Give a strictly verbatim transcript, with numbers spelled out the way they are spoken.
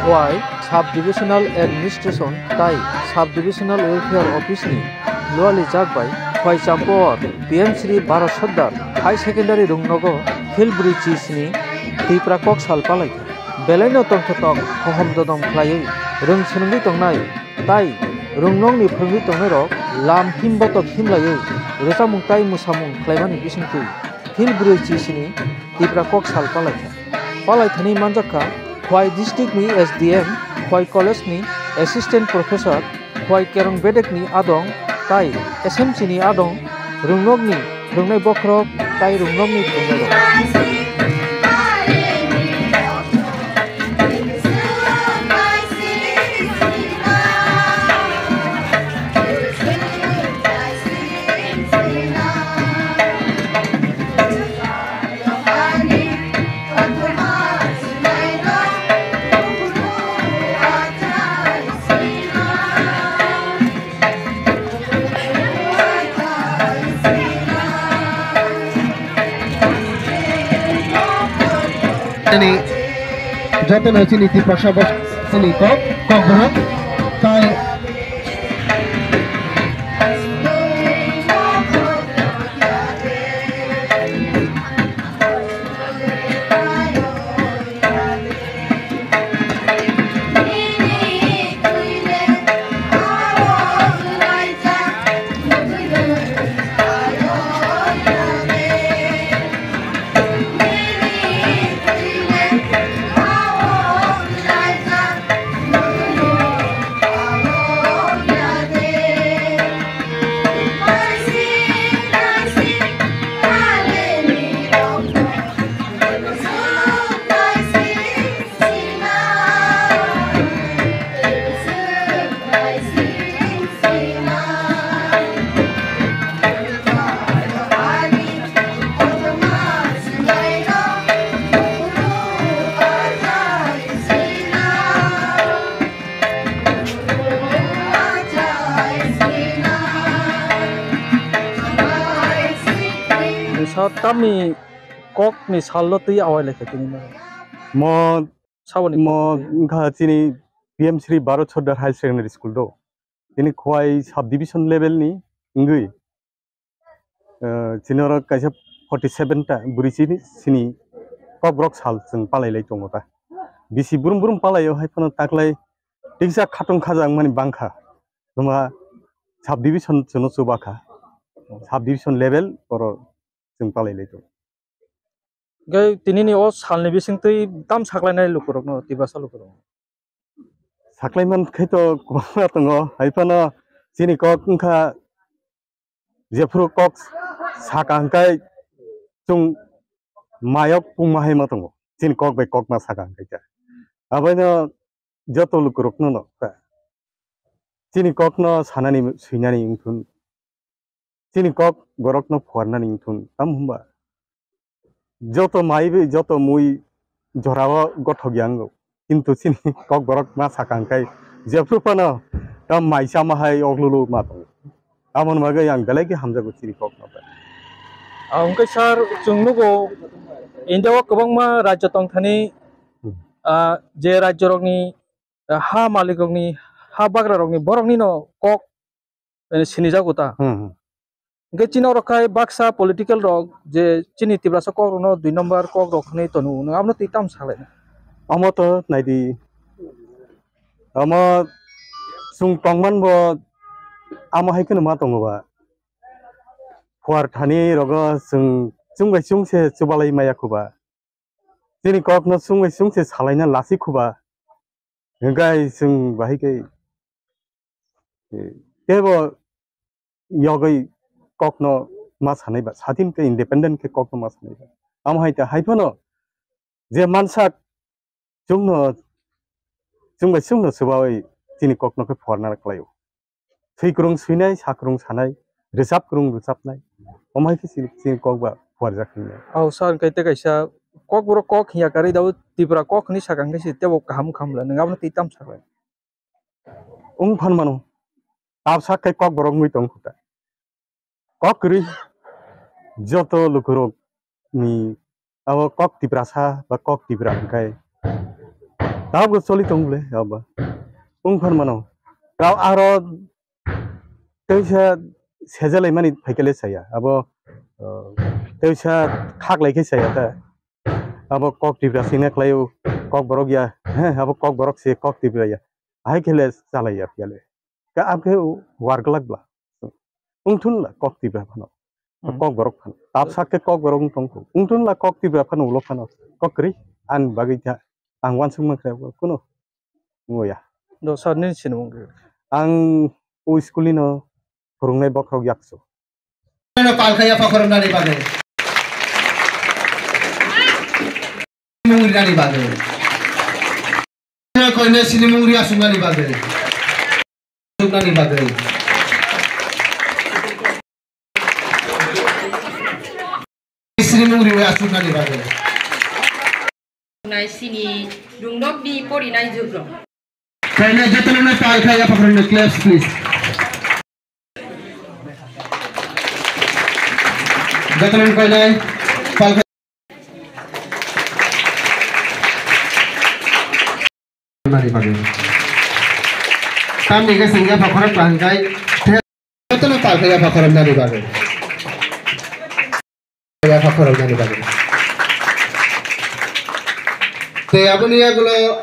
Khowai Sub Divisional Administration tai Sub Divisional Welfare Office ni lualijak bai Khowai Champor P M Shri Bharat Sardar High Secondary rungnogo Phil brwi chi sni Tipra kok sal palaikha. Belaino tongthotok hohom dodom khlaiwi rwng swnwngwi tongnai tai rwngnokni phwrwngwi tongnairok lam him botok himlaiwi rwchapmung tai mwsamung khlaimani bisingtwi Phil brwi chi sni Tipra kok sal palaikha. Palai thani manjak kha Khowai district ni S D M, Khowai college ni assistant professor, Khowai Kerong Bedek ni adong tai S M C ni adong, rwngnokni rwngnai bokhorok tai rwngnokni rwngnai rok. Chini jotono chini Tiprasa bos chini kok, kok borok tai. Sa tamni kokni salno twi awai laikha tini. Mo Saboni mo kok. Wngkha chini P M Shri Bharat Sardar Higher Secondary School do. Chini Khowai sub division level ni wngwi, eh, chini oro kaisa forty seven ta bwrwi chini, chini kokborok sal chwng palai lai tongo ta. Bisi brum brum palai o hai phano taklai tiksa khatung khajak mani bangkha. Nwma sub division chwngno chubakha. Sub division level oro chwng palai lai tongo. Hwnkhe tinini o salni bisingtwi tam saklainai lukurokno, Tiprasa lukurok? Saklai man khe to kwbangma tongo, hai phano chini kok wngkha jephuru kok saka hwnkhe chwng mayok pungma hai ma tongo, chini kok bai kok ma saka hwnkhe khe. Aboino joto lukurokno no chini kokno sanani swinani wngthun. Chini kok borokno phuarnani wngthun, tamo hwnba joto mai bai joto mui jorao gothok ya wngo, kintu chini kok borok ma saka hwnkhe jephru phano tam mai chama hai oglulu ma tongo. Aboni bagwi ang belai khe hamjago chini kokno. Ah, hwnkhe sir, chwng nugo India o kwbangma rajyo tongthani, Hmm. ah, je rajyorokni, ah, ha malikrokni, ha bagrarokni, boroknino kok eh, sinijago ta. Hmm, hmm. Hwnkhe chini oro khai baksa political rok je chini Tiprasa kok rokno dui number kok rok hwnwi tono, nwng abono twi tamo salai? Omo to naidi, omo chwng tongman bo amo hai kheno ma tongo ba. Phuar thani rogo chwng chwng bai chwng se chubalai maya kho ba. Chini kokno chwng bai chwng se salaina lasi kho ba. Hwnkhe chwng bahai khe, eh, teibo yogwi kokno ma sanai ba, sadin khe independent khe kokno ma sanai ba. Amo hai ta hai phano je mansak chwngno, chwng bai chwngno swbawi chini kokno khe phuarna klaio. Swi kwrwng swinai, sa kwrwng sanai, rwchap kwrwng rwchapnai. Omo hai khe chini, chini kok ba phuarjak hinwi. Oh, sir, hwnkhe tei kaisa kokborok kok hinya karwi dao Tipra kok hinwi sakha hwnkhe se teibo kaham wngkha hwnla, nwng abono twi tamo sakhlai? Wng phan mano. Tabsak khe kokborok wngwi tong kho ta. Kok kwrwi joto lukurok ni abo kok Tiprasa ba kok Tipra hwnkhe Tabuk choli tong bole, abo. Wng phan mano. Tao aro teisa sejalaimani phaikele saya. Abo, uh, teisa khaklai khe saya ta. Abo kok Tripura singna khlaio, kok borok ya. He, abo kok borok se kok Tripura ya. Hai khele chalai ya phiale. Ka abkhe war glak bla. Wngthun la kok Tripura phano. Hmm. Kok borok phano. Tab sak khe kok borok wng tong kho. Wngthun la kok Tripura phano ulo phano. Kok kri an bagwi kha. Ang wansuk mankha kuno. Ngoya. Do sir ni sinimung. Ang o school ni no phwrwngnai bokhorok yakso. Palkhaya pakhorom nani bagwi. Mungri nani bagwi. Koine sini mungri asung nani bagwi. Asung nani bagwi. Sini mungri asung nani bagwi. Nai sini dungnok ni pori nai jubro. Koine jotono palkhaya pakhorom claps please. Jotono koine palkhaya. Nani bagwi. Tamni khe sengya bokhorok bahai khai. Jotono palkhaya bokhorok nani bagwi. Ya bokhorok nani bagwi. Tei aboni yagulo.